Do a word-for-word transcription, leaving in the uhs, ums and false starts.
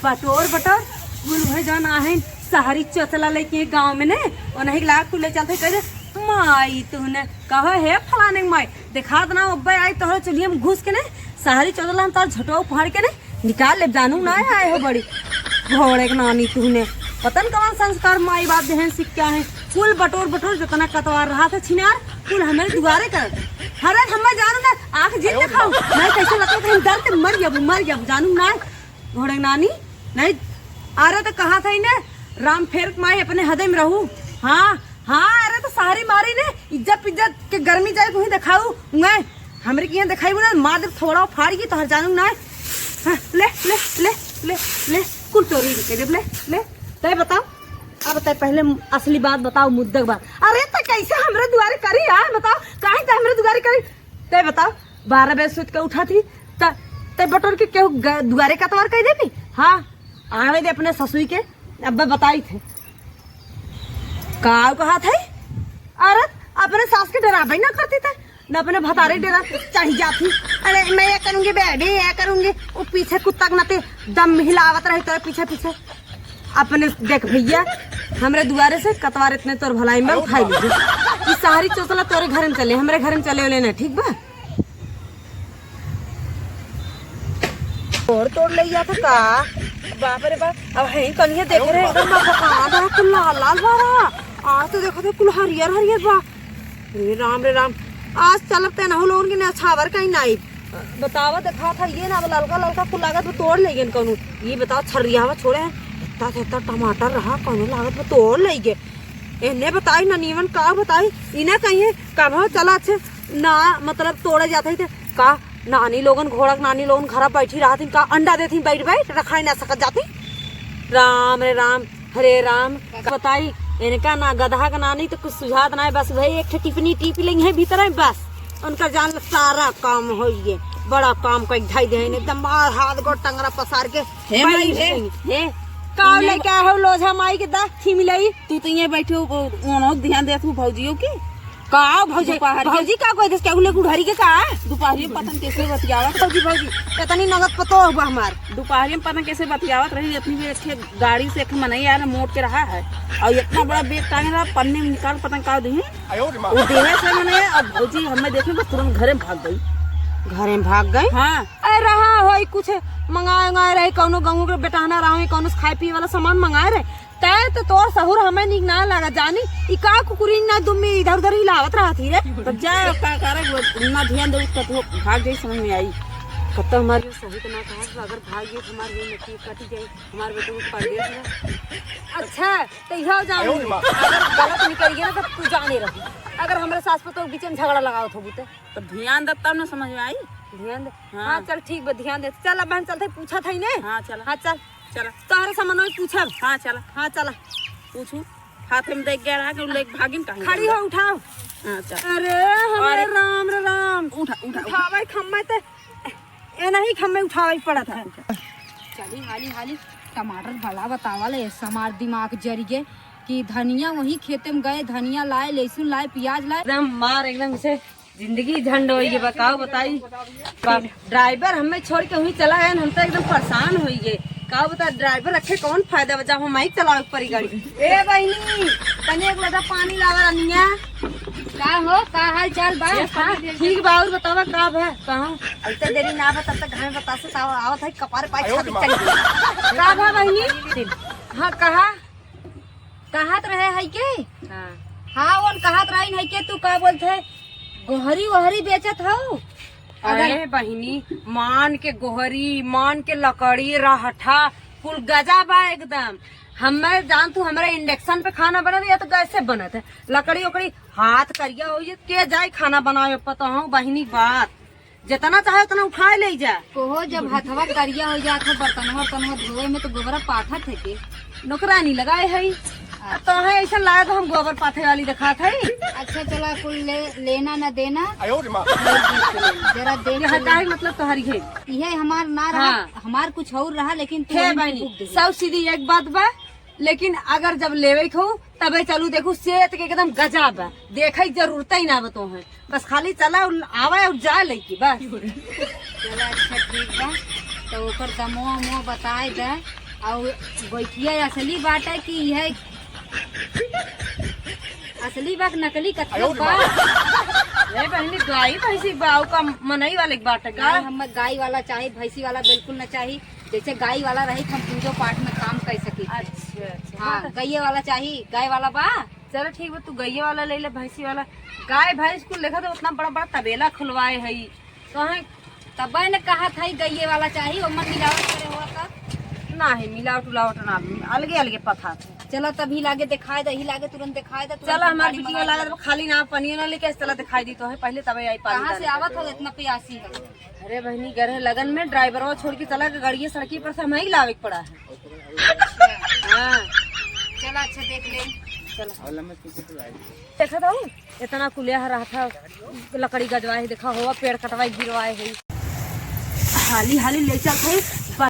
बटोर बटोर, कुल भई जौन आहैं, सहरी चोचला लइके गाँव में ने, ओनही लाग कुल ले चलत है, कह दे, "माई तुहने," कहा, "हे फलाने के माई, देखात ना, अब्बे आई तोहरे चुलिया में घुस के ने, सहरी चोचला हम तोर झोटवा उखाड़ के ने, निकाल ले, जानू ना आए हो बड़ी घोड़े के नानी तुहने।" पता न कौन संस्कार माई बाप देहन सीख के आहैं, कुल बटोर बटोर जितना कतवार रहा था छिनार, कुल हमरे दुआरे कर। अरे हमें जानू ना, आँख जीत देखाऊ, मैं कैसे लगता है, डर के मर जाबू, मर जाबू, जानू ना। घोड़े नानी, नहीं, अरे तो कहा था ही ने, राम फेर माई अपने हदे में रहू। हाँ, हाँ, अरे तो सारी मारी ने, इज्जत पिज्जत के गर्मी जाए, तू ही देखाऊ, उंगे, हमरे के यहाँ देखाई ना, मार दे थोड़ा फाड़ की, तोहर जानू ना। हाँ, ले, ले, ले, ले, ले, कुल तोरी के देब, ले, ले, तय बताओ, अब तय पहले असली बात बताओ, मुद्दा के बात। अरे तो कैसे हमरे दुआरे करी यार, बताओ, काहे तो हमरे दुआरे करी? तय बताओ, बारह बजे सुत के उठा थी, त, तय बटोर के केहू ग-, दुआरे कतवार कह देबी? हाँ, आवे दे अपने ससुई के, अब बताई थे। का कहा थे? अरे, अपने सास के डराबे ना करती थे, न अपने भतारे के डरा, चढ़ जाती। अरे, मैं ये करूँगी बेबी, ये करूँगी, वो पीछे कुत्ता के नाते दम हिलावत रही तोरे पीछे पीछे। अपने देख भैया, हमरे दुआरे से कतवार इतने तोर भलाई में उठाई लीजिए। ई सारी चोचला तोरे घर में चले, हमरे घर में चले वाले ना, ठीक बा? तोड़ तोड़ ले जात का? बाप रे बाप, अब है कनिया देख रहे, एकदम बा, कहाँ बा, कुल लाल लाल बा रहा। आज तो देखो तो कुल हरियर हरियर बा। रे राम, रे राम, आज चलब ते नहु लोगन के ना छावर कहीं नाई। बतावा, देखा था ये ना, ललका ललका कुल लागत बा तोड़ ले गए कौनो। ये बताओ, छर्रियावा छोड़े हैं, इतना से इतना टमाटर रहा, कौनो लागत बा तोड़ ले गए। इन्हें बताई ना नीमन का बताई, इन्हें कहिए कब चला अच्छे ना, मतलब तोड़े जाते ही थे का। नानी लोगन, घोड़क नानी लोगन घर बैठी रहती का, अंडा देती बैठ बैठ रखाई ना सकत जाती। राम रे राम, हरे राम। का बताई, इनका ना गधा का नानी तो कुछ सुझात ना है, बस भाई एक ठे टिपनी टीप लेंगे हैं भीतर है बस, उनका जान ले सारा काम होइए। बड़ा काम कई ढाई दे हैं, एकदम बाहर हाथ गोड़ टंगरा पसार के हे बैठ माई, हे, गई। हे। का तू लेके आए हो लोझा माई के दा, थी मिलाई। तू तो ये बैठे हो, वो, उन्हों ध्यान दे तू भौजियों की। का भौजी? दोपहर के भौजी का कोई देश के उल्ले गुड़हरी के का? दोपहर में पता न कैसे बतियावत। भौजी, भौजी, इतनी नगद पतो हुआ हमार। दोपहर में पता न कैसे बतियावत रही, इतनी भी अच्छे गाड़ी से एक मनई आया ना, मोड़ के रहा है, और इतना बड़ा बैग टांगे रहा, पन्नी में निकाल पता न का दी। वो देहे से मने, अब भौजी हमें देखे बस तुरंत घरे में भाग गई। घरे में भाग गई? हाँ। ए, रहा होई कुछ मंगाए, मंगाए रहे, कौनो गहूँ के बेटहना रहा होई, कौनो खाए पिए वाला सामान मंगाए रहे, तै तो तोर सहूर हमें नीक ना लगा जानी, ई का कुकुरी ना दुम्मी इधर उधर हिलावत रहत ही रे। तब जा, का करे, वो ना ध्यान दे, कतहु भाग जाई, समझ में आई। कतहु हमारी सही तो ना कहा, अगर भाग गई तो हमारी ये नती कट जाई, हमारे बेटे को परदेश में। अच्छा, तो यह जाऊंगी। अगर गलत निकल गया ना, तो तू जाने रही। अगर हमारे सास पे तो बीच में झगड़ा लगावत होबू तो। तो ध्यान दे, तब ना समझ में आई। ध्यान दे। हाँ। हाँ, चल, ठीक बा, ध्यान दे। चल, अब हम चलते, पूछा था ही ने। हाँ, चला। हाँ, चल। चला। तोहरे से मनोज पूछब। हाँ, चला। हाँ, चला। पूछू। हाथ में देख गया रहा कि लेके भागिन कहाँ खड़ी गया? हो, उठाओ। हाँ, चल। अरे, हमारे अरे। राम रे राम। उठा, उठा, उठा। उठावे खम्मे ते, ए नहीं खम्मे उठावे पड़ा था। चली हाली हाली, टमाटर भला बतावा ले, हमार दिमाग जरी गे कि धनिया वही खेते में गए, धनिया लाए, लहसुन लाए, प्याज लाए। एकदम मार, एकदम से जिंदगी झंड होई गे बा, का बताई। बा-, ड्राइवर हमें छोड़ के वहीं चला गया, हम तो एकदम परेशान होई गे। का बता, ड्राइवर रखे कौन फायदा बा, जब हम ही चलावे के पड़ी गाड़ी। ए बहिनी, तनी एक लोटा पानी लावा रनिया। का हो, का हाल चाल बा? ए, हाँ, ठीक बा, और बतावा का बा? कहाँ? ऐसे देरी ना बा, तब तक घर में बतासे ताव आवत है, कपार पाई छाती चढ़ गई। का बा बहिनी? हाँ, कहा? कहत रहे है के? हाँ। हाँ, उन कहत रही है के, तू का बोलत है, गोहरी वोहरी बेचत हो? अगर अरे बहिनी, मान के गोहरी, मान के लकड़ी, रहठा, कुल गजा बा एकदम। हमें जान तू, हमरा इंडक्शन पे खाना बनत है या तो गैस से बनत है? लकड़ी ओकड़ी हाथ करिया हो, ये के जाए खाना बनावे? पता हो बहिनी बात, जितना चाहे उतना उठाए ले जा। कोहो, जब हथवा करिया हो जात हो बर्तनवा उर्तनवा धोए में, तो गोबरा पाथत है के? नौकरानी लगाए है। अच्छा। तो है ऐसा लागे तो हम गोबर पाथे वाली दिखात है। अच्छा, चला, कुल ले, लेना न देना। जरा देख ये के हटाए ले। मतलब तोहरी है। यह हमार ना रहा, हाँ। हमार कुछ और रहा, लेकिन तू हे वही बहनी, फूक दे। सब सीधी एक बात बा, लेकिन अगर जब लेवे के हो, तबे चलू, देखू, सेत के एकदम गजा बा, देखे के जरूरत ही ना बतो है, बस खाली चला और आवे और जाए लइकी, बस। चला, अच्छा, ठीक बा, तो ओकर दमवा उमवा बताए दे, अउ गोइठिया असली बाटे कि यह असली बा कि नकली कथी बा? ए बहिनी, गाई भैंसी बा, अउ का मनई वाले के बाटे का? नहीं, हम गाई वाला चाही, भैंसी वाला बिल्कुल न चाही। जैसे गाई वाला रही, हम पूजो पाठ में काम कर सकी। अच्छा, अच्छा। हाँ, हाँ, तो गइये वाला चाही, गाय वाला बा? चलो ठीक बा, तू गइये वाला ले ले, भैंसी वाला। गाय भैंस कुल देखा तो उतना बड़ा बड़ा तबेला खुलवाए है, कहाँ? तबे न कहत है गइये वाला चाही, ओमन मिलावट करे हुआ का? नाही, मिलावट उलावट ना, अलगे अलगे पथात है। चला तभी लागे दिखाई दे, ही लागे तुरंत दिखाई दे, तुरंत चला, हमार गाड़ी बिटिया मंगा लागत ले। बा, खाली ना पनिया ना लेके, चला दिखाई दी तो है, पहले तबे आई पानी कहाँ से डाले। आवत हो इतना प्यासी है? अरे बहिनी, गए रहे लगन में, ड्राइवरवा छोड़ के चला गए, गड़िया सड़की पर से हमही लावे के पड़ा है। अच्छा। हाँ। चला, अच्छा, देख ले। चला। देखा था वो, इतना कुलिया रहा था, लकड़ी गजवाए है, देखा हुआ, पेड़ कटवाए, गिरवाए है। हाली हाली ले चल भाई,